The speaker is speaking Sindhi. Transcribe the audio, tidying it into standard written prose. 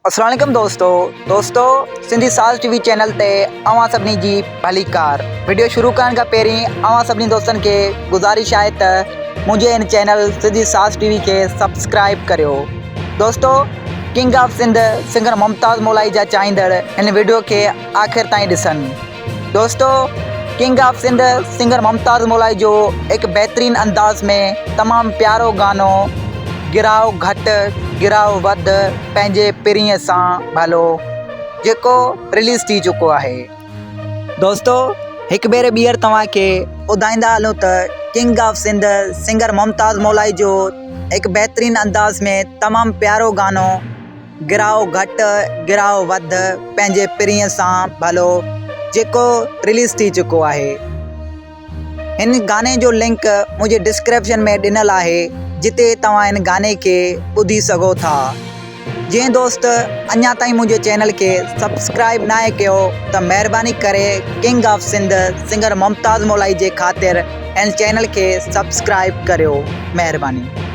اسلام عليڪم دوستو دوستو سنڌي ساز ٽي وي چينل تي اوهان سڀني جي ڀليڪار وڊيو شروع ڪرڻ کان پهرين اوهان سڀني دوستن کي گذارش آهي ته منهنجي هن چينل سنڌي ساز ٽي وي کي سبسڪرائب ڪريو دوستو king of Sindh singer Mumtaz Molai جا چاهيندڙ هن وڊيو کي آخر تائين ڏسن دوستو king of Sindh singer Mumtaz Molai جو هڪ بهترين انداز ۾ تمام پيارو گانو گراء گهٽ گراء وڌ پنهنجي پرينء سان ڀلو جيڪو رليز ٿي چڪو آهي. دوستو هڪ ڀيري ٻيهر توهان کي ٻڌائيندا هلون ته king of Sindh singer Mumtaz Molai جو هڪ بهترين انداز ۾ تمام پيارو گانو گراء گهٽ گراء وڌ پنهنجي پرينء سان ڀلو جيڪو رليز ٿي چڪو آهي. هن گاني جو لنڪ منهنجي ڊسڪرپشن ۾ ڏنل آهي جتي توهان هن گاني کي ٻڌي سگهو ٿا. جنهن دوست اڃا تائين منهنجي چينل کي سبسڪرائب ناهي ڪيو ته مهرباني ڪري king of Sindh singer Mumtaz Molai جي خاطر هن چينل کي سبسڪرائب ڪريو مهرباني.